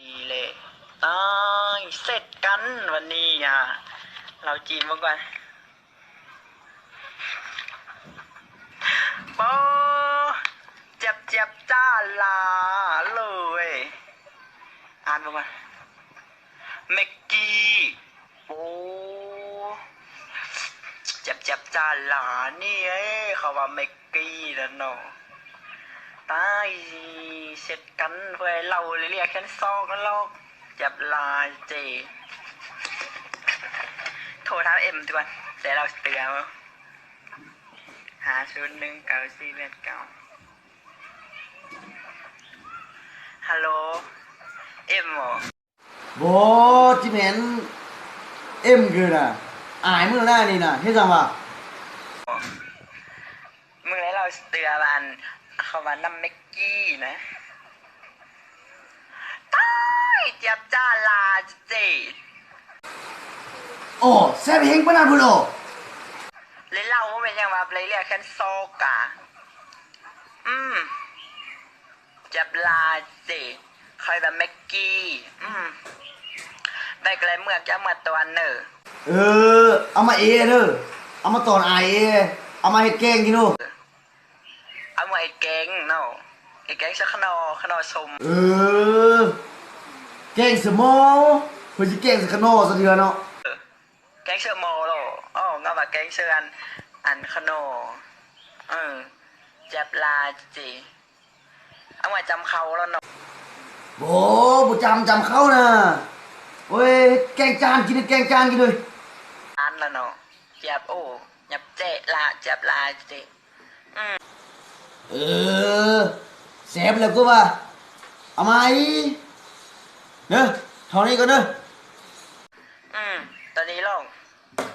ນີ້ແຫຼະ ຕາຍ ເສັດກັນວັນນີ້ ອ່າ ເລົ່າຈີນເບິ່ງກ່ອນ. ໂປ້ ເຈັບໆຈ້າຫຼາເລີຍ ອ່ານເບິ່ງກ່ອນ ເມັກກີ້ ໂອ້ ເຈັບໆຈ້າຫຼານີ້ເອີຍ ເຂົາວ່າເມັກກີ້ນັ້ນເນາະ ຕາຍ ເສັດກັນ ເພື່ອເລົ່າເລຍແຂນຊອກນັ້ນລອກ ເຈັບຫຼາເຈ ໂທຖາມເອັມກ່ອນ ແຕ່ລາວເຕືອນ ຫ້າສູນໜຶ່ງເກົ້າສີ່ແປດເກົ້າ ຮັລໂຫຼ ເອັມບໍ? ບໍ່ ຈິແມ່ນເອັມຄືນະ ອາຍມຶງແລ້ວນະນີ້ນະ ເຮັດຫຍັງວະ? ມຶງແລ້ວລາວເຕືອນວ່າ ອັນ ເຂົາວ່ານ້ຳເມັກກີ້ນະ ຕາຍ ເຈັບຈ້າຫຼາເຈ ໂອ້ ແຊບແຮງປານນັ້ນພຸ້ນໂອ້ ແລະເລົ່າບໍ່ແມ່ນຫຍັງວ່າ ເລຍລຽກແຄນຊອກກະ ອືມ ຈັບລາເຈ ຂ້ອຍວ່າເມັກກີ້ ອືມ ໄດ້ກະໄລເມືອກ ຈະເມືອກຕອນເນີ ເອີ ເອົາມາເອເດີ ເອົາມາຕອນອາຍເອ ເອົາມາເຮັດແກງກິນໂອ ເອົາມາເຮັດແກງເນາະ ເຮັດແກງໃສ່ຂະໜໍ່ ຂະໜໍ່ສົ້ມ ເອີ ແກງໃສ່ໝໍ້ ເພິ່ນຊິແກງໃສ່ຂະໜໍ່ຊະເທື່ອເນາະ ເອີ ແກງເສີໝໍ້ໂລ ອໍ ງາວ່າແກງເສີອັນ ອັນຂະໜໍ່ ເອີ ແຈບລາເຈ ເອົາໄວ້ຈຳເຂົ້າແລ້ວເນາະ ໂອ້ ບໍ່ຈຳ ຈຳເຂົ້ານະ ໂອ້ຍ ແກງຈານກິນ ແກງຈານກິນເລີຍ ອັນລະເນາະ ແຈບ ໂອ້ ຫຍັບແຈະລາ ແຈບລາເຈ ອືມ ເອີ ແຊບແລ້ວກໍວ່າ ເອົາໃໝ່ ເດີ ເທົ່ານີ້ກ່ອນເດີ ອືມ ຕອນນີ້ລອງ